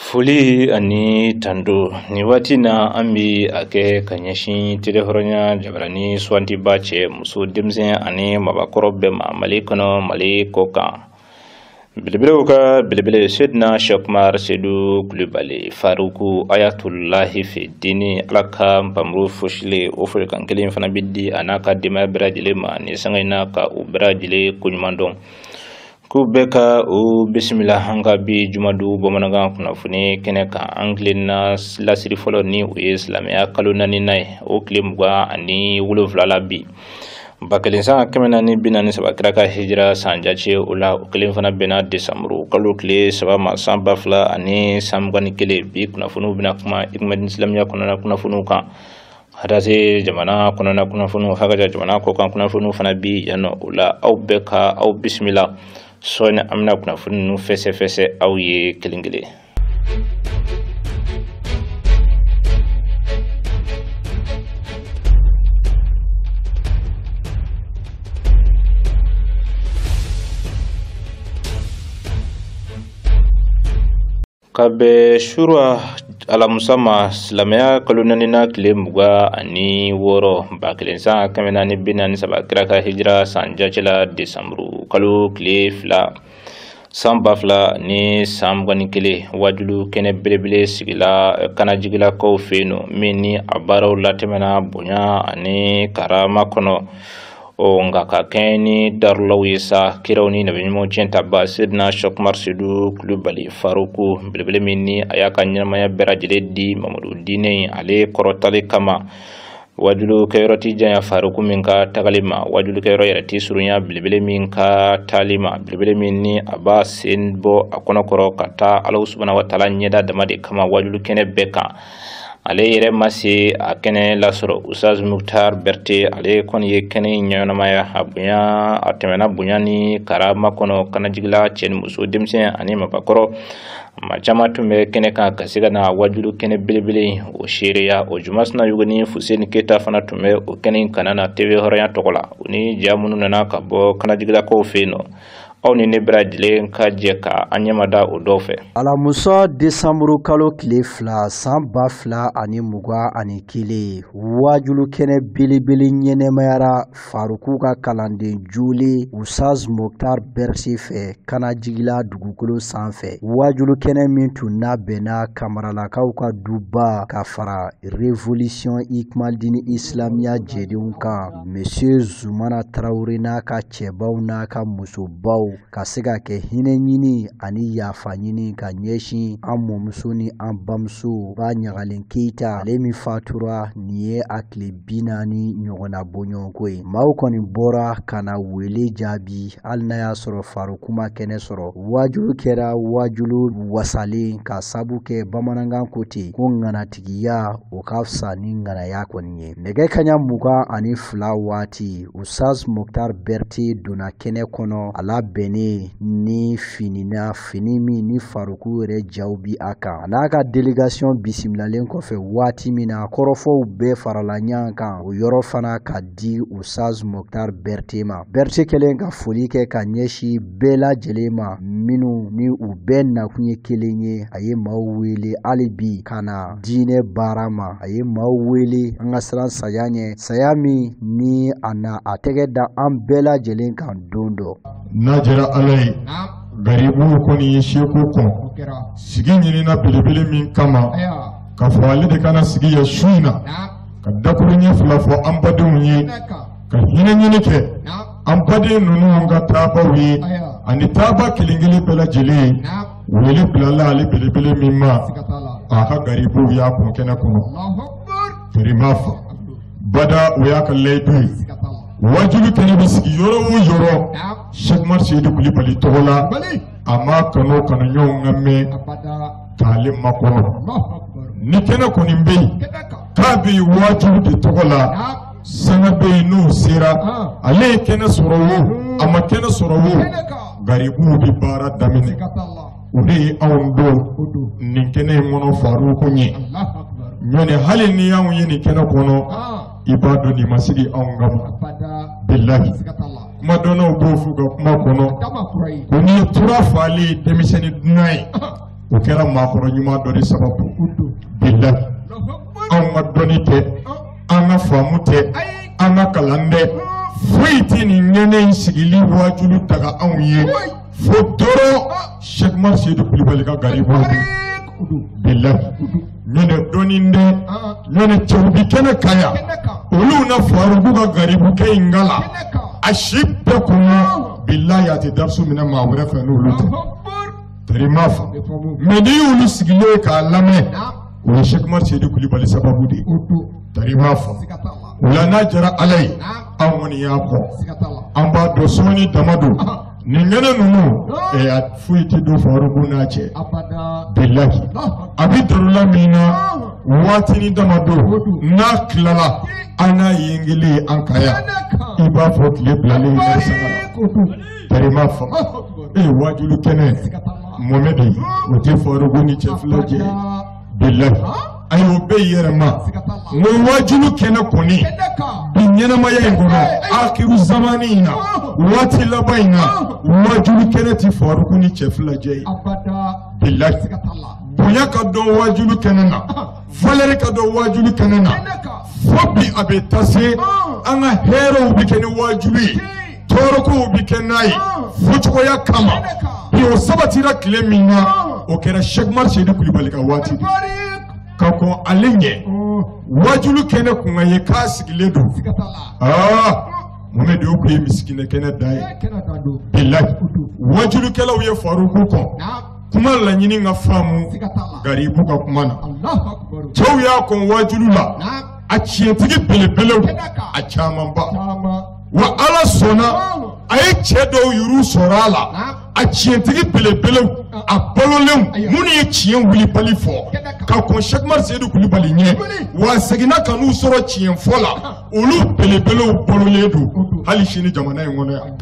Foli ani tando ni waati na an bi a kɛ ka ɲɛsin télé hɔrɔnya jabarani suwantiba cɛ muso denmisɛn ani mabakɔrɔ bɛɛ ma Mali kɔnɔ Mali kɔ kan. Belebelew ka belebele Sedina Cheikh Umar Sedu Kulibali Faruku Ayatulahi fi dini Ala ka npamuru fosilen o folikan kelen fana bɛ di a n'a ka denbaya bɛɛ lajɛlen ma ni sanga in na ka u bɛɛ lajɛlen koɲuman dɔn. K'u bɛɛ ka o bisimila an ka bi jumadu bamanankan kunnafoni kɛnɛ kan an tilenna lasiri fɔlɔ ni o ye silamɛya kalo naaninan ye o tile 27 la bi. 1000 san 443 kira ka hijira san jate o la o kelen fana bɛnna desanburu kalo tile 3 ma san 2021 bi kunnafoniw bɛna kuma Hikmadine silamɛya kɔnɔna kunnafoniw kan. Hadase jamana kɔnɔna kunnafoniw hakaja jamana kɔkan kunnafoniw fana bi yan nɔ o la aw bɛɛ ka aw bisimila. Sɔɔni an bɛna kunnafoni ninnu fɛsɛfɛsɛ aw ye kelen kelen. Ka bɛn sura alamusa ma silamɛya kalo naaninan tile 26 1000 san 443 kira ka hijira san jate la desanburu kalo tile 2 san 2021 wajulu kɛnɛ belebele sigila kanajigilakaw fɛ yen nɔ min ni a baaraw latɛmɛna bonya ani karama kɔnɔ. O nka ka kɛɲɛ ni darulaw ye sa kiraw ni nabiɲumanw tiɲɛ taba Sedina Cheikh Umar Sedu Kulibali Faruku belebele min ni a y'a ka ɲɛnamaya bɛɛ lajɛlen di Mamadu diinɛ in ale kɔrɔtali kama. Wajulu kɛyɔrɔ ti janya Faruku min ka tagali ma, wajulu kɛyɔrɔ yɛrɛ ti surunya belebele min ka taali ma, belebele min ni a b'a sen bɔ a kɔnɔkɔrɔ ka taa Alahu subahana wa taala ɲɛda dama de kama wajulu kɛnɛ bɛɛ kan. Ale yɛrɛ ma se a kɛnɛ lasɔrɔ. Ustaz Muktar Berete ale kɔni ye kɛnɛ in ɲɛnamaya a bonya a tɛmɛna bonya ni karama kɔnɔ kanajigila cɛ ni muso denmisɛn ani mabakɔrɔ. Maa caman tun bɛ kɛnɛ kan ka se ka na wajulu kɛnɛ belebele in o seereya. O Juma Sinayoko ni Fuseni Keyita fana tun bɛ o kɛnɛ in kana na TV hɔrɔnya tɔgɔ la. O ni ja minnu nana ka bɔ kanajigilakaw fɛ yen nɔ, aw ni ne bɛɛ lajɛlen ka jɛ ka an ɲɛmada o dɔw fɛ. Alamusa desanburu kalo tile 2 san 2021 wajulu kɛnɛ belebele ɲɛnɛmayara Faruku ka kalanden jolen Ustaz Muktar Berete fɛ kanajigila dugukolo sanfɛ. Wajulu kɛnɛ min tun labɛnna Kamaralakaw ka duba ka fara Révolution Hikmadine Islamiya jɛdenw kan, Monsieur Zumana Tarawele n'a ka cɛbaw n'a ka musobaw ka se ka kɛ hinɛ ɲini ani yafa ɲini ka ɲɛsin an mɔmuso ni an bamuso ba Ɲagalen Keyita, ale min fatura nin ye a tile 40 ɲɔgɔnna bɔɲɔgɔnko ye. Maaw kɔni bɔra ka na wele jaabi hali n'a y'a sɔrɔ Faruku ma kɛnɛ sɔrɔ. Wajulu kɛra wajulu wasalen ka sabu kɛ bamanankan ko ten ko ŋanatigiya o ka fisa ni ŋanaya kɔni ye. Nɛgɛ kanɲɛ 22 waati Ustaz Muktar Berete donna kɛnɛ kɔnɔ a labɛnnen ni fini na, fini min ni Faruku yɛrɛ jaw bi a kan. A n'a ka délégation bisimilalen kɔfɛ waati min na kɔrɔfɔw bɛɛ farala ɲɔgɔn kan o yɔrɔ fana ka di Ustaz Muktar Berete ma. Berete kɛlen ka foli kɛ ka ɲɛsin bɛɛ lajɛlen ma minnu ni u bɛɛ nakun ye kelen ye. A ye maaw wele hali bi ka na diinɛ baara ma. A ye maaw wele an ka siran saya ɲɛ, saya min ni a na a tɛgɛ da an bɛɛ lajɛlen kan don dɔ. N'a jɛra Ala ye, garibuw kɔni ye seko kɔn sigi ɲinina belebele min kama k'a fɔ ale de kana sigi yan su in na ka dakuru ɲɛ fila fɔ an badenw ye, ka hinɛ ɲini kɛ an baden ninnu ka taabaw ye ani taaba kelen kelen bɛɛ lajɛlen. Wele bilala ale belebele min ma, a ka garibuw y'a kun kɛnɛ kɔnɔ terima fa bada o y'a ka layidu ye. Wajulu kɛnɛ bɛ sigi yɔrɔ o yɔrɔ Cheikh Umar Sedu Kulibali tɔgɔ la, a ma kanu ɲɔgɔn ka mɛn k'ale makɔnɔ. Ni kɛnɛ kɔni bɛ yen k'a bɛ yen wajulu de tɔgɔ la, sanga bɛ yen n'o sera ale ye kɛnɛ sɔrɔ o a ma kɛnɛ sɔrɔ o, garibuw bɛ baara daminɛ. O de ye anw don nin kɛnɛ in kɔnɔ Faruku ɲɛ. Ɲɔni hali ni y'anw ye nin kɛnɛ kɔnɔ, i b'a dɔn nin ma sigi anw kama. Bilahi kumadɔnnaw b'o f'u ka kuma kɔnɔ ko n'i ye tura falen denmisɛnnin dunan ye, O kɛra maakɔrɔ ɲuman dɔ de sababu. Bilahi, anw ka dɔnni tɛ, an ka faamu tɛ, an ka kalan tɛ, foyi tɛ nin ɲɛnɛ in sigili waajulu daga anw ye fo dɔrɔn Cheikh Umar Seyidu Kulibali ka garibuw don. Bilahi, ɲɔnɛ dɔnni tɛ, ɲɔnɛ cɛw bi kɛnɛ kan yan, olu na Faruku ka garibukɛ in kala a si bɛɛ kɔnɔ. Bilahi, a tɛ darisu minɛ maa wɛrɛ fɛ n'olu tɛ. Tari m'a faamu, mɛ n'i y'olu sigilen k'a lamɛn, o ye Cheikh Umar Seyidu Kulibali sababu de ye. Tari m'a faamu, o la n'a jara Ala ye, anw kɔni y'a kɔ, an b'a dɔn sɔɔni dama don nin kɛnɛ ninnu, a foyi tɛ don Faruku n'a cɛ. Bilahi, a bɛ darula min na waatinin dama don, n'a tilala an n'a yengelen an ka yan, i b'a fɔ tile bilalen ye sanga la. Tari m'a faamu, e waajulu kɛnɛ Mɔmɛdi, o tɛ Faruku ni cɛ fila jɛ. Bilahi, ayi, o bɛɛ yɛrɛ ma n ko waajulu kɛnɛ kɔni bi ɲɛnamaya in kɔnɔ, akiru zamani in na, waati laban in na, waajulu kɛnɛ ti Faruku ni cɛ fila jɛ ye. Bilahi, bonya ka dɔn waajulu kɛnɛ na, valeur ka dɔn waajulu kɛnɛ na, fo bi a bɛ taa se an ka hɛrɛw bɛ kɛ ni waajulu ye, tɔɔrɔkow bɛ kɛ n'a ye fɔcogoya kama. Bi o sabatira tile min na, o kɛra Cheikh Umar Seyidu Kulibali ka waati de. Ka kɔn ale ɲɛ, waajulu kɛnɛ kun ka ye k'a sigilen don. Aa, Mohamɛdi, o kun ye misikinɛ kɛnɛ da ye. Bilahi, waajulukɛlaw ye Faruku kɔ kuma laɲini ka faamu garibu ka kuma na. Cɛw y'a kɔn waajulu la, a tiɲɛtigi belebelew a camanba. Wa Ala sɔnna, a ye cɛ dɔw yuru sɔrɔ a la, a tiɲɛtigi belebelew, a balolenw, minnu ye tiɲɛ wulibali fɔ ka kɔn Cheikh Umar Seyidu Kulibali ɲɛ, wa a seginna ka n'u sɔrɔ tiɲɛ fɔ la, olu belebelew balolen don hali sini jamana in kɔnɔ yan.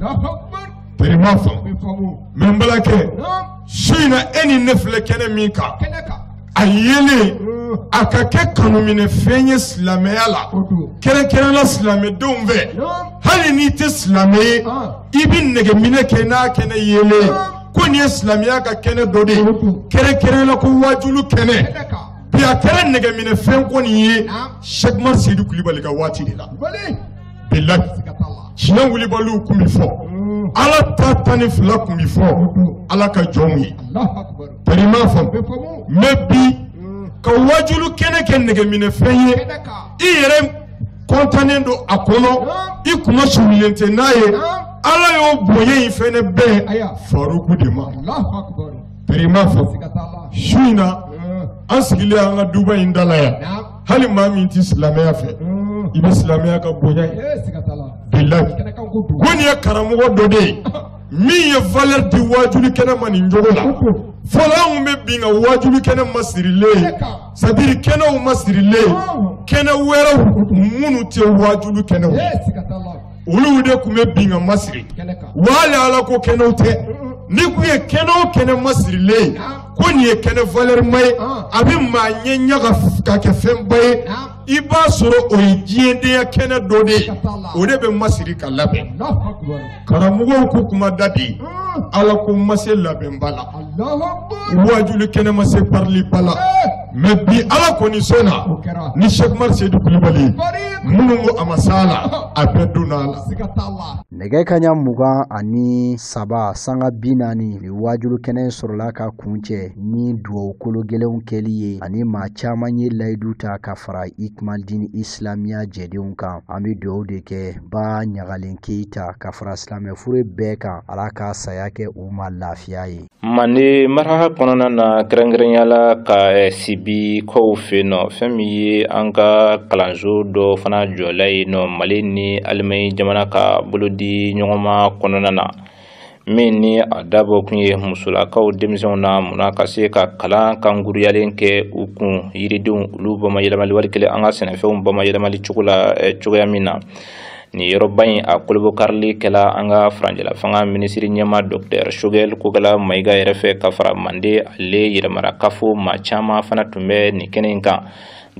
Tari m'a faamu, mɛ n balakɛ, su in na e ni ne filɛ kɛnɛ min kan, a yelen a ka kɛ kanuminɛ fɛn ye silamɛya la, kɛrɛnkɛrɛnla silamɛdenw fɛ. Hali n'i tɛ silamɛ ye, i bɛ nɛgɛminɛ kɛ n'a kɛnɛ yelen ko nin ye silamɛya ka kɛnɛ dɔ de ye, kɛrɛnkɛrɛnla ko waajulu kɛnɛ. Bi a kɛra nɛgɛminɛ fɛn kɔni ye Cheikh Umar Seyidu Kulibali ka waati de la. Bilahi, tiɲɛ wulibaliw kun bɛ fɔ, Ala ta 12 kun bɛ fɔ Ala ka jɔnw ye. Tari m'a faamu, mɛ bi ka waajulu kɛnɛ kɛ nɛgɛminɛ fɛn ye, i yɛrɛ kɔntannen don a kɔnɔ, i kuma surunnen tɛ n'a ye, Ala y'o bonya in fɛnɛ bɛn Faruku de ma. Tari m'a faamu, su in na an sigilen an ka duba in da la yan, hali maa min tɛ silamɛya fɛ, i bɛ silamɛya ka bonya ye. Bilahi, ko nin ye karamɔgɔ dɔ de ye min ye valeur di waajulu kɛnɛ ma nin cogo la. Fɔlɔ an kun bɛ bin ka waajulu kɛnɛ masirilen ye, c'est à dire kɛnɛw masirilen, kɛnɛ wɛrɛw minnu tɛ waajulu kɛnɛw ye, olu de tun bɛ bin ka masiri. Wa hali Ala ko kɛnɛw tɛ, ni kun ye kɛnɛ o kɛnɛ masirilen ye ko nin ye kɛnɛ valeur ma ye, a bɛ maa ɲɛ ɲaga ka kɛ fɛnba ye, i b'a sɔrɔ o ye diɲɛdenya kɛnɛ dɔ de ye, o de bɛ masiri ka labɛn. Karamɔgɔw ko kuma da de, Ala ko ma se labɛnba la, waajuli kɛnɛ ma se pariliba la, mɛ bi Ala kɔni sɔnna ni Cheikh Umar Seyidu Kulibali minnu ko a ma s'a la, a bɛɛ donna a la. Nɛgɛ kaɲa 23 sanga 40, ni waajulu kɛnɛ sɔrɔla ka kuncɛ ni duwawu kolo gɛlɛnw kɛli ye, ani maa caman ye layidu ta ka fara Ikmaldini Islamiya jɛdenw kan. An bɛ duwawu de kɛ ba ɲagalen Keyita ka fara silamɛ fure bɛɛ kan, Ala ka saya kɛ u ma lafiya ye. Mande mara kɔnɔna na, kɛrɛnkɛrɛnya la ka Sibi kɔw fɛ yen nɔ, fɛn min ye an ka kalanso dɔ fana jɔla yen nɔ, Mali ni Alimaɲi jamana ka bolodi ɲɔgɔnma kɔnɔna na, min ni a dabɔ kun ye musolakaw denmisɛnw na munna ka se ka kalan kanguruyalen kɛ u kun, yiridenw olu bamayɛlɛmali wali kelen an ka sɛnɛfɛnw bamayɛlɛmali cogo la cogoya min na. Nin yɔrɔba in a kolobokarili kɛla an ka furancɛla fanga minisiri ɲɛma Dr Choguel Kokala Mayiga yɛrɛ fɛ ka fara Mande ale yɛrɛmarakafo maa caman fana tun bɛ nin kɛnɛ in kan.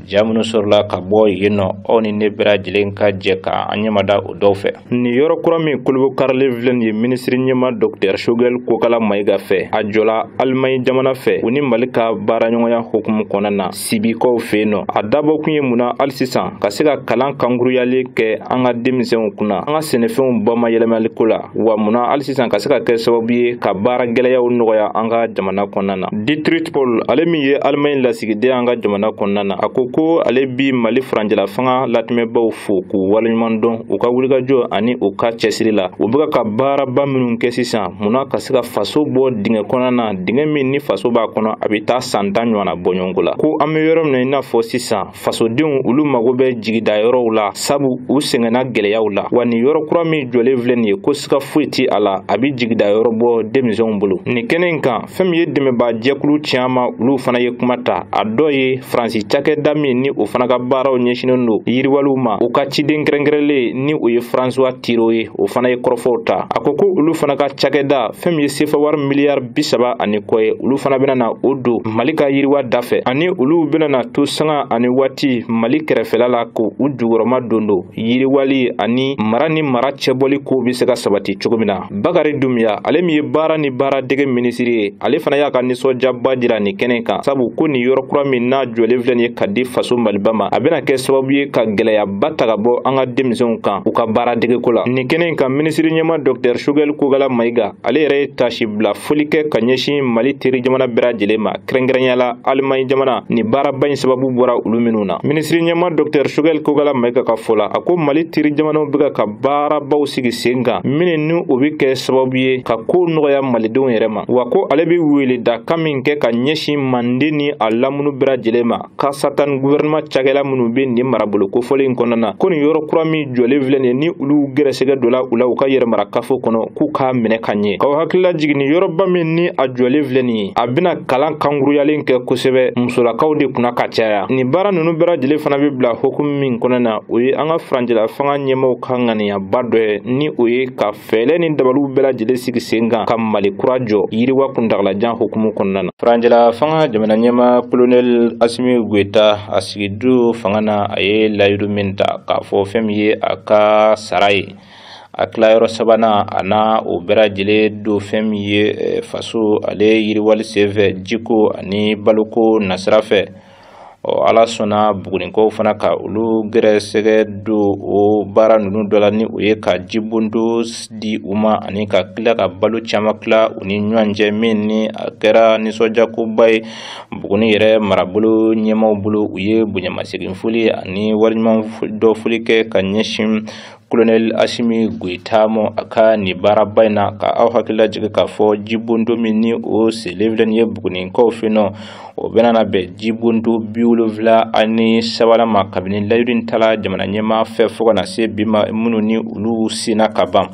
Ja minnu sɔrɔla ka bɔ yen nɔ, aw ni ne bɛɛ lajɛlen ka jɛ ka an ɲɛmada o dɔw fɛ. Nin yɔrɔ kura min kolobokarili filɛ nin ye minisiri ɲɛma Dr Choguel Kokala Mayiga fɛ, a jɔla Alimaɲi jamana fɛ u ni Mali ka baaraɲɔgɔnya hukumu kɔnɔna na Sibikaw fɛ yen nɔ. A dabɔkun ye mun na hali sisan ka se ka kalan kankuruyali kɛ an ka denmisɛnw kunna, an ka sɛnɛfɛnw bamayɛlɛmaliko la, wa mun na hali sisan ka se ka kɛ sababu ye ka baara gɛlɛyaw nɔgɔya an ka jamana kɔnɔna na. Dietrich Paul, ale min ye Alimaɲi lasigiden an ka jamana kɔnɔna na, a ko ko ale bi Mali furancɛla fanga latɛmɛbaw fo k'u waleɲuman dɔn u ka wulikajɔ ani u ka cɛsiri la. U bɛ ka baaraba minnu kɛ sisan munna ka se ka faso bɔ dingɛ kɔnɔna na, dingɛ min ni faso b'a kɔnɔ a bɛ taa san 10 ɲɔgɔnna bɔɲɔgɔnko la. Ko an bɛ yɔrɔ min na i n'a fɔ sisan fasodenw olu mago bɛ jigida yɔrɔw la, sabu u sɛgɛnna gɛlɛyaw la. Wa nin yɔrɔ kura min jɔlen filɛ nin ye, ko siga foyi ti a la, a bɛ jigida yɔrɔ bɔ denmisɛnw bolo. Nin kɛnɛ in kan, fɛn min ye dɛmɛbaa jɛkulu caman olu fana ye kuma ta, a dɔ ye Faransi cakɛda min ni o fana ka baaraw ɲɛsinnen don yiriwaliw ma, u ka ciden kɛrɛnkɛrɛnlen ni o ye François Tiro ye, o fana ye kɔrɔfɔw ta. A ko ko olu fana ka cakɛda fɛn min ye sefa wari miliyari 30 ani kɔ ye, olu fana bɛna na o don Mali ka yiriwa da fɛ, ani olu bɛna na to sanga ani waati Mali kɛrɛfɛla la k'u jukɔrɔma don don yiriwali ani mara ni mara cɛbɔli kow bɛ se ka sabati cogo min na. Bakari Dunbiya, ale min ye baara ni baaradege minisiri ye, ale fana y'a ka nisɔndiyaba jira nin kɛnɛ kan, sabu ko nin yɔrɔ kura min n'a jɔlen filɛ nin ye ka di faso Maliba ma, a bɛna kɛ sababu ye ka gɛlɛyaba ta ka bɔ an ka denmisɛnw kan u ka baaradegeko la. Nin kɛnɛ in kan, minisiri ɲɛma Dr Choguel Kokala Mayiga, ale yɛrɛ ye tasi bila foli kɛ ka ɲɛsin Mali teri jamana bɛɛ lajɛlen ma, kɛrɛnkɛrɛnnenya la Alimaɲi jamana, nin baaraba in sababu bɔra olu minnu na. Minisiri ɲɛma Dr Choguel Kokala Mayiga ka fɔ la, a ko Mali teri jamanaw bɛ ka baarabaw sigi sen kan minnu ni o bɛ kɛ sababu ye ka kow nɔgɔya malidenw yɛrɛ ma. Wa ko ale bɛ weleda kan min kɛ ka ɲɛsin Manden ni a lamunu bɛɛ lajɛlen ma, ka satan gouvernement cakɛla minnu bɛ nin marabolo kofɔlen in kɔnɔna na, ko nin yɔrɔ kura min jɔlen filɛ nin ye, ni olu gɛrɛsɛgɛ dɔ la u la u ka yɛrɛmarakafo kɔnɔ, k'u k'a minɛ ka ɲɛ. K'aw hakilila jigin, nin yɔrɔba min ni a jɔlen filɛ nin ye, a bɛna kalan kankuruyalen kɛ kosɛbɛ musolakaw de kunna ka caya. Nin baara ninnu bɛɛ lajɛlen fana bɛ bila hukumu min kɔnɔna na, o ye an ka furancɛla fanga ɲɛmaaw ka ŋaniyaba dɔ ye, ni o ye ka fɛɛrɛ ni dabaliw bɛɛ lajɛlen sigi sen kan ka Mali kura jɔ yiriwa kuntagalajan hukumu kɔnɔna na. Furancɛla fanga jamana ɲɛmaa Colonel Assimi Goïta, a sigido fanga na, a ye layidu min ta k'a fɔ fɛn min ye a ka sara ye, a tilayɔrɔ sabanan a n'a o bɛɛ lajɛlen don fɛn min ye faso ale yiriwali senfɛ jiko ani baloko nasira fɛ. Ɔ Ala sɔnna Bugunikaw fana ka olu gɛrɛsɛgɛ don o baara ninnu dɔ la, ni o ye ka jibondo di u ma ani ka tila ka balo caman tila u ni ɲɔgɔn cɛ, min ni a kɛra nisɔndiyakoba ye Buguni yɛrɛ marabolo ɲɛmaaw bolo. U ye bonyamasegin foli ani waleɲuman dɔ foli kɛ ka ɲɛsin Colonel Assimi Goïta ma a ka nin baaraba in na. Ka aw hakili lajigin k'a fɔ jibondo min ni o selen filɛ nin ye Bugunikaw fɛ yen nɔ, o bɛna na bɛn jibondo 73 ma kabini layidu in tala jamana ɲɛmaa fɛ fo ka na se bi ma, minnu ni olu senna ka ban.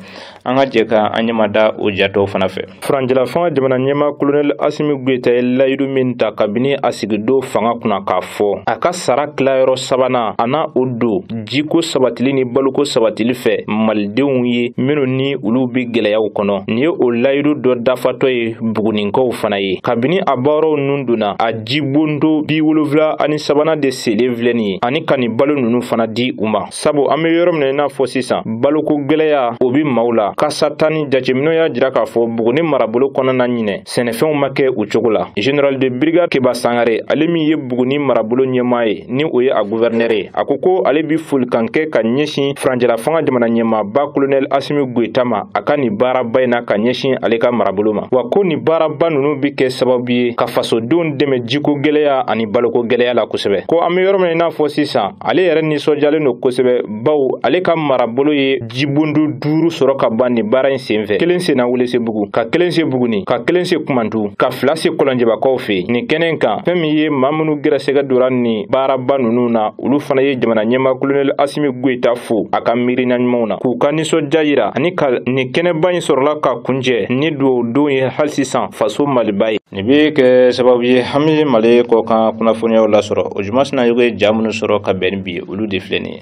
An ka jɛ ka an ɲɛma da o jatɔw fana fɛ. Furancɛla fanga jamana ɲɛmaa Colonel Assimi Goïta ye layidu min ta kabini a sigidon fanga kunna k'a fɔ a ka sara tilayɔrɔ sabanan, a n'a o don jiko sabatili ni baloko sabatili fɛ malidenw ye minnu ni olu bɛ gɛlɛyaw kɔnɔ. Nin ye o layidu dɔ dafatɔ ye Bugunikaw fana ye. Kabini a baaraw nun donna, a jibondo 73 de selen filɛ nin ye, ani ka nin balo ninnu fana di u ma, sabu an bɛ yɔrɔ min na i n'a fɔ sisan baloko gɛlɛya o bɛ maaw la. Kasa tan ni jateminɛw y'a jira k'a fɔ Buguni marabolo kɔnɔna ɲinɛ sɛnɛfɛnw ma kɛ u cogo la. Général de brigade Keba Sangare, ale min ye Buguni marabolo ɲɛmaa ye ni o ye a gouverneur ye, a ko ko ale bi folikan kɛ ka ɲɛsin furancɛla fanga jamana ɲɛmaaba Colonel Assimi Goïta ma a ka nin baaraba in na ka ɲɛsin ale ka marabolo ma. Wa ko nin baaraba ninnu bɛ kɛ sababu ye ka fasodenw dɛmɛ jiko gɛlɛya ani baloko gɛlɛya la kosɛbɛ. Ko an bɛ yɔrɔ min na i n'a fɔ sisan, ale yɛrɛ nisɔndiyalen don kosɛbɛ, bawo ale ka marabolo ye jibondo 5 sɔrɔ ka ban nin baara in senfɛ. 1 senna Welesebugu, ka 1 se Buguni, ka 1 se Kumantu, ka 2 se Kɔlɔnjɛbakaw fɛ yen. Nin kɛnɛ in kan, fɛn min ye maa minnu gɛrɛsɛgɛ donna nin baaraba ninnu na, olu fana ye jamana ɲɛmaa Colonel Assimi Goïta fo a ka miirina ɲumanw na, k'u ka nisɔndiya yira ani ka nin kɛnɛba in sɔrɔla ka kunjɛ ni dugawudon ye hali sisan faso Maliba ye. Nin bɛ kɛ sababu ye an bɛ Mali kɔkan kunnafoniyaw lasɔrɔ. O juma sina ye ja minnu sɔrɔ ka bɛn ni bi ye, olu de filɛ nin ye.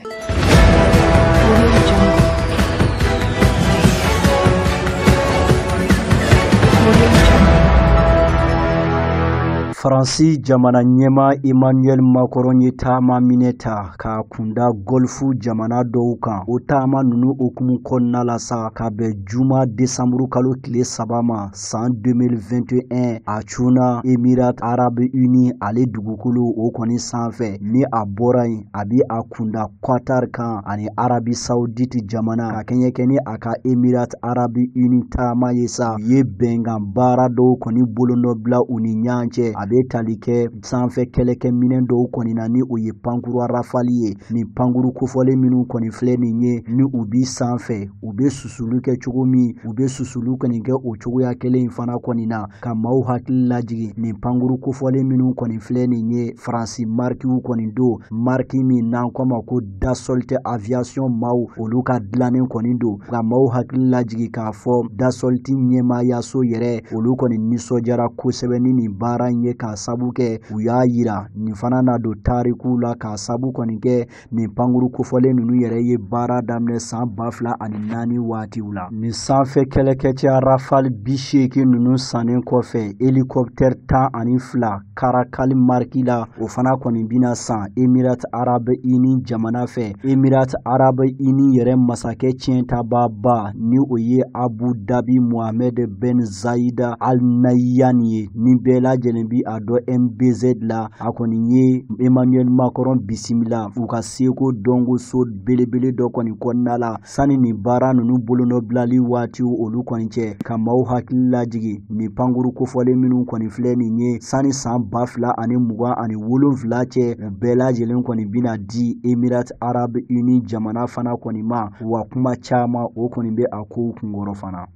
Faransi jamana ɲɛmaa Emmanuel Macron ye taama minɛ ta k'a kunda Golfe jamana dɔw kan. O taama ninnu hukumu kɔnɔna la sa, ka bɛn juma desanburu kalo tile 3 ma san 2021, a cunna Émirats Arabes Unis ale dugukolo o kɔni sanfɛ. Ni a bɔra yen, a bi a kunda Qatar kan ani Arabie Saoudite jamana, ka kɛɲɛ kɛ ni a ka Émirats Arabes Unis taama ye sa. U ye bɛnkan baara dɔw kɔni bolonɔ bila u ni ɲɔgɔn cɛ. A bɛ tali kɛ sanfɛ kɛlɛkɛminɛn dɔw kɔni na, ni o ye pankuru Rafale ye. Nin pankuru kofɔlen minnu kɔni filɛ nin ye, ni u bi sanfɛ, u bɛ susuli kɛ cogo min, u bɛ susuli kɔni kɛ o cogoya kelen in fana kɔni na, ka maaw hakili lajigin. Nin pankuru kofɔlen minnu kɔni filɛ nin ye, Faransi marikiw kɔni don, mariki min n'an ko ma ko Dassault Aviation maaw olu ka dilannen kɔni don. Ka maaw hakili lajigin k'a fɔ Dassault ɲɛmaayaso yɛrɛ olu kɔni nisɔndiyara kosɛbɛ ni nin baara in ye, k'a sabu kɛ u y'a yira nin fana na don tarikuw la, k'a sabu kɔni kɛ nin pankuru kofɔlen ninnu yɛrɛ ye baara daminɛ san 2004 waatiw la. Nin sanfɛ kɛlɛkɛcɛ Rafale 80 ninnu sannen kɔfɛ, hélicoptère 12 Karakali mariki la, o fana kɔni bɛna san Émirats Arabes Unis jamana fɛ. Émirats Arabes Unis yɛrɛ masakɛ tiɲɛtababa, ni o ye Abu Dhabi Mohamed Ben Zayed Al Nahyan ye, ni bɛɛ lajɛlen bi a dɔn MBZ la, a kɔni ye Emmanuel Macron bisimila u ka seko dɔnko so belebele dɔ kɔni kɔnɔna la, sani nin baara ninnu bolonɔbilali waatiw olu kɔni cɛ. Ka maaw hakili lajigin, nin pankuru kofɔlen minnu kɔni filɛ nin ye, sani san 2027 cɛ, u bɛɛ lajɛlen kɔni bɛna di Émirats Arabes Unis jamana fana kɔni ma. Wa kuma caman o kɔni bɛ a kow kunkɔrɔ fana.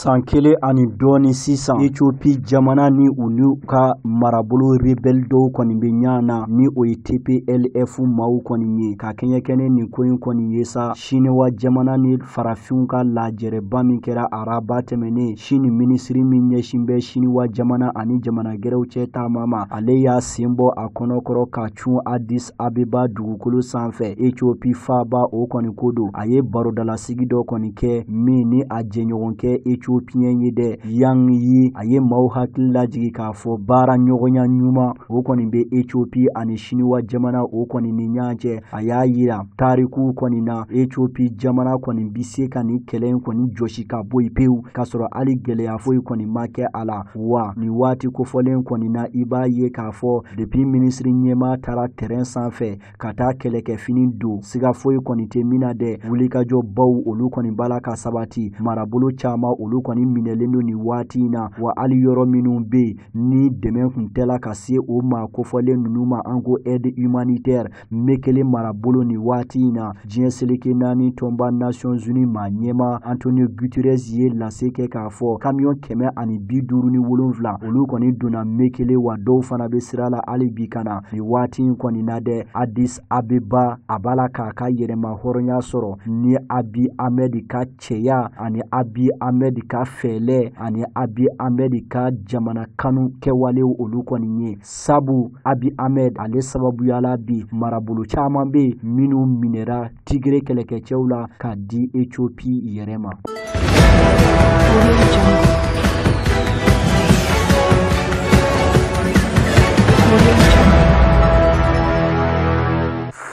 San kelen ani dɔɔni sisan, Ethiopie jamana ni u n'u ka marabolo rebelle dɔw kɔni bɛ ɲɔgɔn na, ni o ye TPLF maaw kɔni ye. Ka kɛɲɛ kɛ ni nin ko in kɔni ye sa, Siniwa jamana ni farafinw ka lajɛrɛba min kɛra araba tɛmɛnen, Sini minisiri min ɲɛsin bɛ Siniwa jamana ani jamana gɛrɛw cɛ taama ma, ale y'a sen bɔ a kɔnɔkɔrɔ ka cun Addis Abeba dugukolo sanfɛ, Ethiopie faaba o kɔni ko don. A ye barodalasigi dɔ kɔni kɛ min ni a jɛɲɔgɔnkɛ Ethiopien ye dɛ, Yang Yi. A ye maaw hakili lajigin k'a fɔ baara ɲɔgɔnya ɲuman o kɔni bɛ Ethiopie ani Siniwa jamana o kɔni ni ɲɔgɔn cɛ. A y'a yira tarikuw kɔni na, Ethiopie jamana kɔni bi se ka nin kɛlɛ in kɔni jɔsi ka bɔ yen pewu, k'a sɔrɔ hali gɛlɛya foyi kɔni ma kɛ a la. Wa nin waati kofɔlen kɔni na, i b'a ye k'a fɔ depuis minisiri ɲɛmaa taara terrain sanfɛ ka taa kɛlɛkɛfini don, siga foyi kɔni tɛ min na dɛ, wulikajɔbaw olu kɔni b'a la ka sabati. Marabolo caman olu kɔni minɛlen don nin waati in na. Wa hali yɔrɔ minnu bɛ yen ni dɛmɛ kun tɛ ka se o maa kofɔlen ninnu ma, an ko aide humanitaire, Mekele marabolo nin waati in na, diɲɛ seleke naani tɔnba Nations Unies maa ɲɛmaa Antonio Guterres ye lase kɛ k'a fɔ camion 157 olu kɔni donna Mekele, wa dɔw fana bɛ sira la hali bi ka na nin waati in kɔni na dɛ. Addis Abeba a b'a la k'a ka yɛrɛma hɔrɔnya sɔrɔ ni Abiy Ahmed ka cɛya ani Abiy Ahmed ka fɛɛlɛ ani Abiy Ahmed ka jamana kanu kɛwalew olu kɔni ye. Sabu Abiy Ahmed ale sababuya la bi marabolo caman bɛ yen minnu minɛra Tigre kɛlɛkɛcɛw la ka di Ethiopie yɛrɛ ma.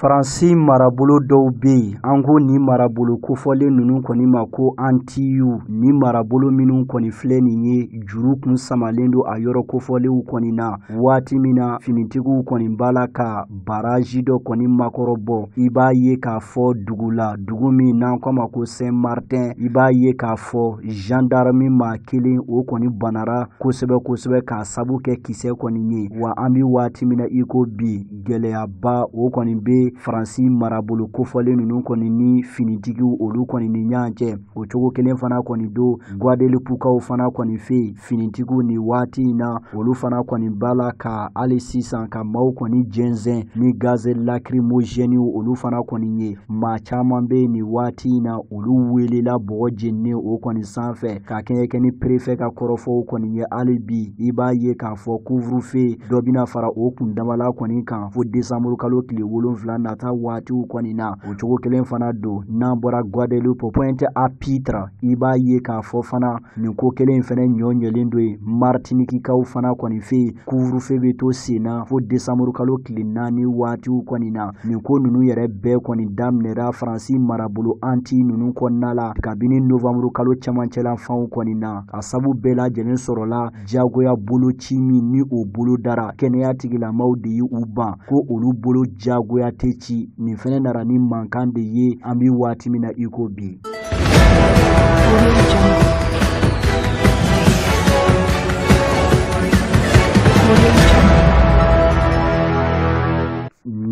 Faransi marabolo dɔw bɛ yen, an ko nin marabolo kofɔlen ninnu kɔni ma ko Antiyu. Ni marabolo minnu kɔni filɛ nin ye, juru kun samalen don a yɔrɔ kofɔlenw kɔni na. Waati min na finitigiw kɔni b'a la ka baraji dɔ kɔni makɔrɔbɔ, i b'a ye k'a fɔ dugu la, dugu min n'an ko a ma ko Saint Martin, i b'a ye k'a fɔ gendarme maa kelen o kɔni banara kosɛbɛ kosɛbɛ k'a sabu kɛ kisɛ kɔni ye. Wa an bɛ waati min na i ko bi, gɛlɛyaba o kɔni bɛ Faransi marabolo kofɔlen ninnu kɔni ni finitigiw olu kɔni ni ɲɔgɔn cɛ. O cogo kelen fana kɔni don Guadeloupe-kaw fana kɔni fɛ yen, finitigiw ni waati in na olu fana kɔni b'a la ka hali sisan ka maaw kɔni jɛnsɛn ni gaz lacrymogène olu fana kɔni ye. Maa caman bɛ yen nin waati in na olu welela bɔgɔ jeninen o kɔni sanfɛ ka kɛɲɛ kɛ ni préfet ka kɔrɔfɔw kɔni ye. Hali bi i b'a ye k'a fɔ couvre-feu dɔ bɛna fara o kundamala kɔni kan fo décembre kalo tile 7 nata waatiw kɔni na. O cogo kelen fana don n'an bɔra Guadeloupe Pointe-à-Pitre, i b'a ye k'a fɔ fana nin ko kelen in fana ɲɔ ɲɛlen don yen. Martiniquekaw fana kɔni fɛ yen, couvre-feu bɛ to sen na fo décembre kalo tile 4 waatiw kɔni na. Nin ko ninnu yɛrɛ bɛɛ kɔni daminɛra Faransi marabolo Antilles ninnu kɔnɔna la kabini novembre kalo cɛmancɛla fanw kɔni na. A sabu bɛɛ lajɛlen sɔrɔla diyagoya boloci min ni o bolo dara kɛnɛya tigilamaw de ye u ban ko olu bolo diyagoya tɛ ci. Nin fɛnɛ nana ni mankan de ye an bɛ waati min na i ko bi.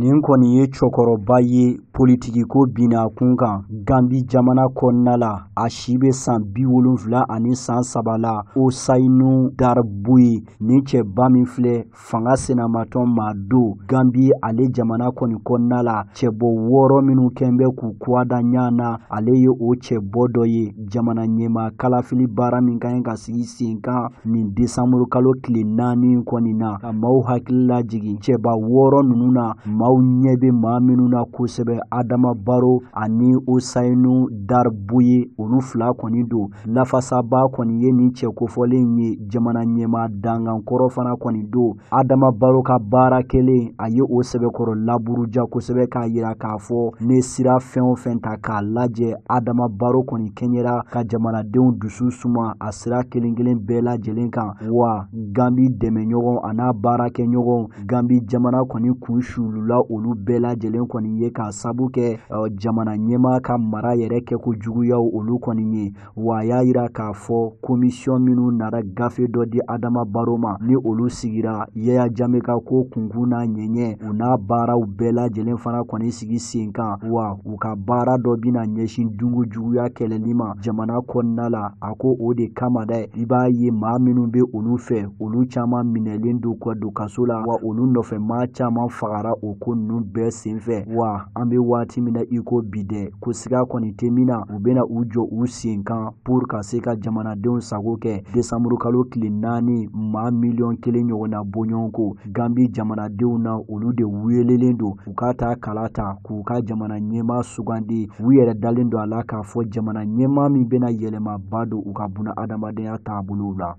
Nin kɔni ye cɛkɔrɔba ye politikiko binna kun kan Gambi jamana kɔnɔna la. A si bɛ san 73 la, Ousainou Darboe. Nin cɛba min filɛ fanga senamatɔn maa don Gambi ale jamana kɔni kɔnɔna la, cɛbɔ 6 minnu kɛn bɛ k'u kɔ da ɲɔgɔn na, ale ye o cɛbɔ dɔ ye. Jamana ɲɛmaa kalafili baara min ka ɲi ka sigi sen kan nin décembre kalo tile 4 kɔni na, ka maaw hakili lajigin cɛba 6 ninnu na, maaw ɲɛ bɛ maa minnu na kosɛbɛ, Adama Barrow ani Ousainou Darboe, olu fila kɔni don. Lafasaba kɔni ye nin cɛ kofɔlen ye, jamana ɲɛmaa dangankɔrɔ fana kɔni don. Adama Barrow ka baara kɛlen, a ye o sɛbɛkɔrɔ laburuja kosɛbɛ k'a yira k'a fɔ ne sira fɛn o fɛn ta k'a lajɛ, Adama Barrow kɔni kɛɲɛra ka jamanadenw dusu suma a sira kelen kelen bɛɛ lajɛlen kan. Wa Gambi dɛmɛɲɔgɔn a n'a baarakɛɲɔgɔn Gambi jamana kɔni kun sulula olu bɛɛ lajɛlen kɔni ye k'a sabu kɛ jamana ɲɛmaa ka mara yɛrɛ kɛko juguyaw olu kɔni ye. Wa a y'a yira k'a fɔ komisiyɔn minnu nana gafe dɔ di Adama Barrow ma, ni olu sigira Yaya Jammeh ka ko kunkun n'a ɲɛɲɛ, u n'a baaraw bɛɛ lajɛlen fana kɔni sigi sen kan. Wa u ka baara dɔ bɛna ɲɛsin dungo juguya kɛlɛli ma jamana kɔnɔna la. A ko o de kama dɛ, i b'a ye maa minnu bɛ olu fɛ, olu caman minɛlen don ka don kaso la, wa olu nɔfɛ maa caman fagara o ko ninnu bɛɛ senfɛ. Wa an bɛ waati min na i ko bi dɛ, ko siga kɔni tɛ min na, u bɛna u jɔ u sen kan pour ka se ka jamanadenw sago kɛ. Décembre kalo tile 4, maa 1 miliyɔn ɲɔgɔnna bɔɲɔgɔnko Gambi jamanadenw na, olu de welelen don u ka taa kala ta k'u ka jamana ɲɛmaa sugandi. U yɛrɛ dalen don a la k'a fɔ jamana ɲɛmaa min bɛna yɛlɛmaba don u ka buna adamadenya taabolow la.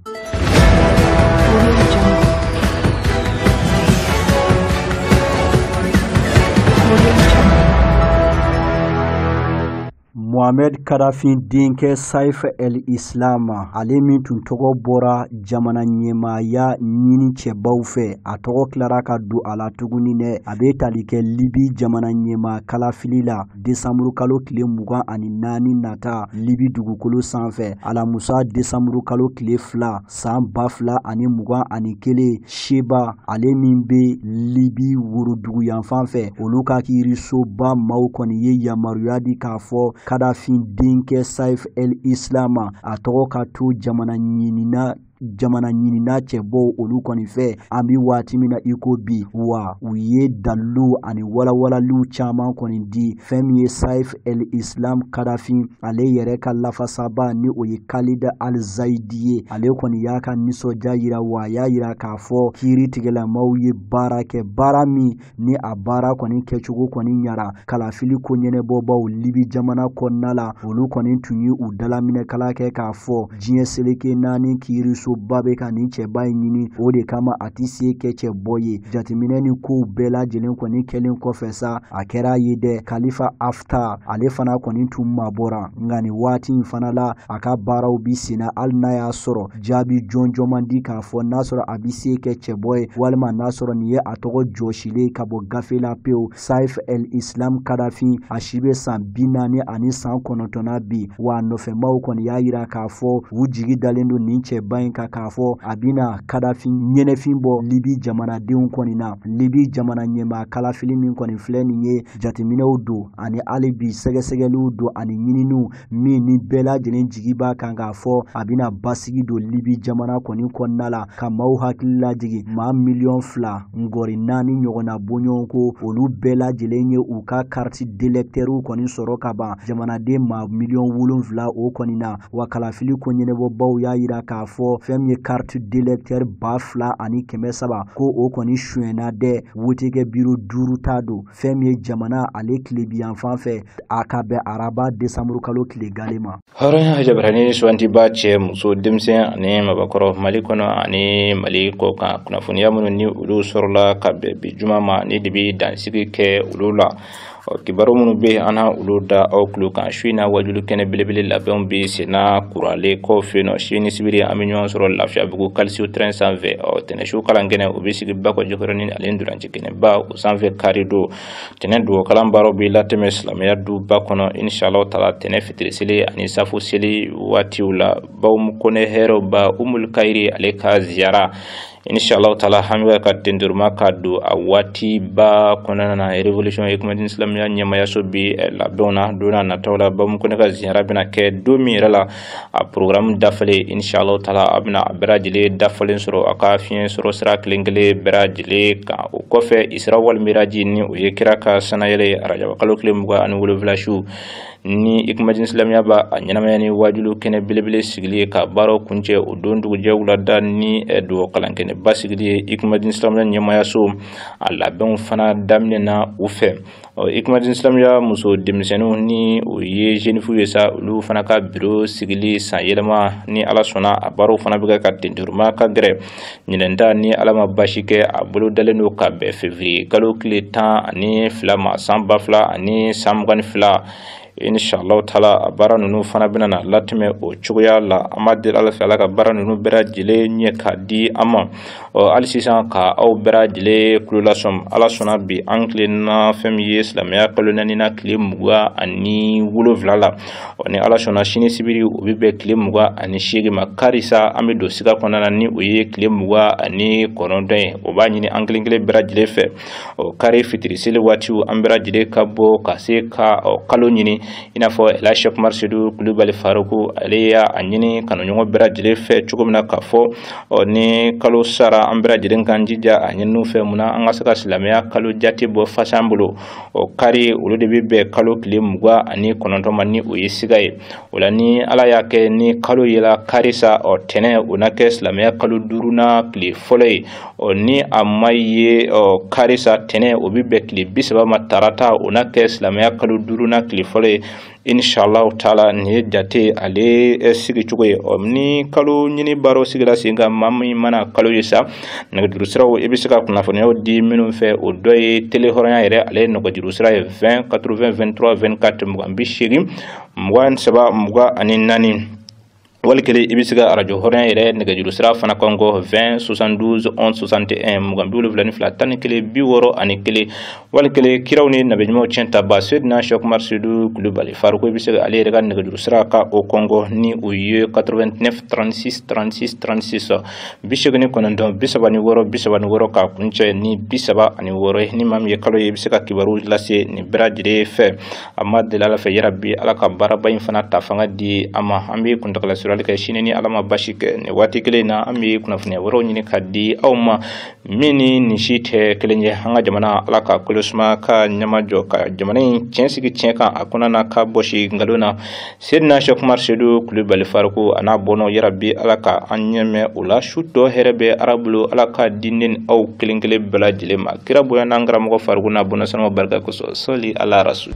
Mohamed Kadhafi denkɛ Saif El Islam, ale min tun tɔgɔ bɔra jamana ɲɛmaaya ɲini cɛbaw fɛ, a tɔgɔ tilara ka don a la tuguni dɛ. A bɛ tali kɛ Libi jamana ɲɛmaa kalafili la décembre kalo tile 24 nata Libi dugukolo sanfɛ. Alamusa décembre kalo tile 2 san 2021, Sheba ale min bɛ Libi worodugu yanfan fɛ, olu ka kiirisoba maaw kɔni ye yamaruya di k'a fɔ Kadhafi denkɛ Saif El Islam a tɔgɔ ka to jamana ɲinina cɛbɔw olu kɔni fɛ an bɛ waati min na i ko bi. Wa u ye daliluw ani walawalaliw caman kɔni di. Fɛn min ye Saif El Islam Kadhafi ale yɛrɛ ka lafasaba ni o ye Khalid Al-Zaidi ye, ale kɔni y'a ka nisɔndiya yira, wa a y'a yira k'a fɔ kiiri tigɛlamaw ye baara kɛ, baara min ni a baara kɔni kɛcogo kɔni ɲara. Kalafili ko ɲɛnɛbɔbaw Libi jamana kɔnɔna la, olu kɔni tun ye u dalaminɛkala kɛ k'a fɔ diɲɛ seleke 4 kiiriso ba bɛ ka nin cɛba in ɲini, o de kama a tɛ se kɛ cɛbɔ ye. Jateminɛ ni kow bɛɛ lajɛlen kɔni kɛlen kɔfɛ sa, a kɛra ye dɛ, Khalifa Haftar ale fana kɔni tun mabɔra, nka nin waati in fana la a ka baaraw bi senna, hali n'a y'a sɔrɔ jaabi jɔnjɔn man di k'a fɔ n'a sɔrɔ a bɛ se kɛ cɛbɔ ye walima n'a sɔrɔ nin ye a tɔgɔ jɔsilen ka bɔ gafe la pewu. Saif El Islam Kadhafi a si bɛ san 49 na bi, wa a nɔfɛmaw kɔni y'a yira k'a fɔ u jigi dalen don nin cɛba in kan k'a fɔ a bɛna Kadhafi ɲɛnɛfin bɔ Libi jamanadenw kɔni na. Libi jamana ɲɛmaa kalafili min kɔni filɛ nin ye, jateminɛw don ani hali bi sɛgɛsɛgɛliw don ani ɲininiw min ni bɛɛ lajɛlen jigi b'a kan k'a fɔ a bɛna basigi don Libi jamana kɔni kɔnɔna la, ka maaw hakili lajigin maa 2,4 miliyɔn ɲɔgɔnna bɔɲɔgɔnko, olu bɛɛ lajɛlen ye u ka carte d'électeur kɔni sɔrɔ ka ban, jamanaden maa 7 miliyɔn o kɔni na. Wa kalafili ko ɲɛnɛbɔbaw y'a yira k'a fɔ Fɛn min ye carte d'électeur 2300 ko o kɔni sonyɛna dɛ. Wotekɛ biro 5 ta don. Fɛn min ye jamana ale tilebiyanfan fɛ, a ka bɛn araba desanburu kalo tile gale ma. Hɔrɔnya jabarani sugantiba, cɛ, muso, denmisɛn ani mabakɔrɔ, Mali kɔnɔ ani Mali kɔ kan, kunnafoniya minnu ni olu sɔrɔla ka bɛn bi juma ma, ni de bɛ dansigi kɛ olu la. Kibaru minnu bɛ an na, olu da aw tulo kan. Su in na, wajulu kɛnɛ belebele labɛnw bɛ senna kurale kɔ fɛ yen nɔ. Sini sibiri, an bɛ ɲɔgɔn sɔrɔ Lafiyabugu Kalisiw train sanfɛ. Tɛnɛ su kalan kɛnɛ, o bɛ sigi Bakɔ Jikɔrɔni ale ntolanci kɛnɛba o sanfɛ kari don. Tɛnɛ dugawu kalan baaraw bɛ latɛmɛ silamɛya duba kɔnɔ, inshallah taala, tɛnɛ fitiri seli ani safo seli waatiw la. Baw kɔnɛ hɛrɛw ba Umul Kayiri ale ka ziyara, inshallah taala, an bɛ ka tenduruma ka don a waati ba kɔnɔna na. Révolution Ekumadini silamɛya ɲɛmayaso bi labɛnw na don n'a nataw la. Bamu kɔnɛ ka ziyara bɛna kɛ don min yɛrɛ la, a programme dafalen, inshallah taala, a bɛna a bɛɛ lajɛlen dafalen sɔrɔ a ka fiɲɛ sɔrɔ sira kelen kelen bɛɛ lajɛlen kan. O kɔfɛ, Isra wal Miraji, ni o ye kira ka sanayɛlɛ, arajaba kalo tile 27 su, ni Ikumadini silamɛya b'a a ɲɛnamaya ni wajulu kɛnɛ belebele sigili ye ka baaraw kuncɛ o don dugujɛ wulada ni dugawu kalan kɛnɛ ba sigili ye. Ikumadini silamɛya ɲɛmayaso a labɛnw fana daminɛna u fɛ. Ikumadini silamɛya muso denmisɛnninw, ni o ye jeunes ye sa, olu fana ka biro sigili san yɛlɛma, ni Ala sɔnna, a baaraw fana bɛ kɛ ka tenturuma ka gɛrɛ. Ɲinɛnta, ni Ala ma basi kɛ, a bolo dalen don ka bɛn février kalo tile 12 ma, san 2022, inshallah taala. A baara ninnu fana bɛna na latɛmɛ o cogoya la. An b'a deli Ala fɛ, Ala ka baara ninnu bɛɛ lajɛlen ɲɛ k'a di an ma. Ɔ hali sisan, ka aw bɛɛ lajɛlen kulo lasɔm, Ala sɔnna, bi an tilenna fɛn min ye silamɛya kalo naani tile 27 la. Ɔ ni Ala sɔnna, sini sibiri, o bɛ bɛn tile 28 ma. Karisa, an bɛ don siga kɔnɔna na, ni o ye tile 29 ye. O b'a ɲini an kelen kelen bɛɛ lajɛlen fɛ, ɔ kari fitiri seli waatiw, an bɛɛ lajɛlen ka bɔ ka se ka kalo ɲini, i n'a fɔ Ela Cheikh Umar Sedu Kulubali Faruku ale y'a ɲini kanuɲɔgɔn bɛɛ lajɛlen fɛ cogo min na, k'a fɔ ɔ ni kalo sara, an bɛɛ lajɛlen k'an jija a ɲininiw fɛ. Munna an ka se ka silamɛya kalo jate bɔ fasan bolo? Ɔ kari, olu de bɛ bɛn kalo tile 29 ma, ni o ye siga ye. O la, ni Ala y'a kɛ ni kalo yela kari sa, ɔ tɛnɛ, o na kɛ silamɛya kalo duurunan tile fɔlɔ ye. Ɔ ni a ma ye ɔ kari sa, tɛnɛ, o bɛ bɛn tile 30 ma, tarata, o na kɛ silamɛya kalo duurunan tile fɔlɔ ye, inshallah taala. Nin ye jate ale sigi cogo ye. Ɔ ni kalo ɲini baaraw sigira sen kan, maa min mana kalo ye sa, nɛgɛjuru siraw i bɛ se ka kunnafoniyaw di minnu fɛ, o dɔ ye télé hɔrɔnya yɛrɛ ale ye nɛgɛjuru sira ye 20 80 23 24, 20 80 23 24. Wali kelen, i bɛ se ka arajo hɔrɔnya yɛrɛ nɛgɛjuru sira fana kɔngɔ 20 72 11 61, 72 11 61. Wali kelen, kiraw ni nabiɲumanw tiɲɛ taba Seydina Cheikh Umar Sedu Kulubali Faruku, i bɛ se ka ale yɛrɛ ka nɛgɛjuru sira ka o kɔngɔ, ni o ye 89 36 36 36, 89 36 36 k'a kuncɛ ni 36 ye. Ni maa min ye kalo ye, i bɛ se ka kibaru lase nin bɛɛ lajɛlen fɛ. A ma deli Ala fɛ, yarabi, Ala ka baaraba in fana ta fanga di an ma. An bɛ kuntagala surali kɛ sini, ni Ala ma basi kɛ, nin waati kelen in na, an bɛ kunnafoniya wɛrɛw ɲini ka di aw ma min ni nin si tɛ kelen ye. An ka jamana, Ala ka kolo suma ka ɲɛmajɔ ka jamana in tiɲɛ sigi tiɲɛ kan a kɔnɔna na, ka bɔsi nkalon na. Seydina Cheikh Umar Sedu Kulubali Faruku a n'a bɔnnaw, yarabi, Ala ka an ɲɛmɛ o la. Su tɔ hɛrɛ bɛ Ala bolo, Ala ka di ne ni aw kelen kelen bɛɛ lajɛlen ma, kira bonya n'an karamɔgɔ Faruku n'a bɔnna sanuma barika kosɔn. Sɔli ala rasul.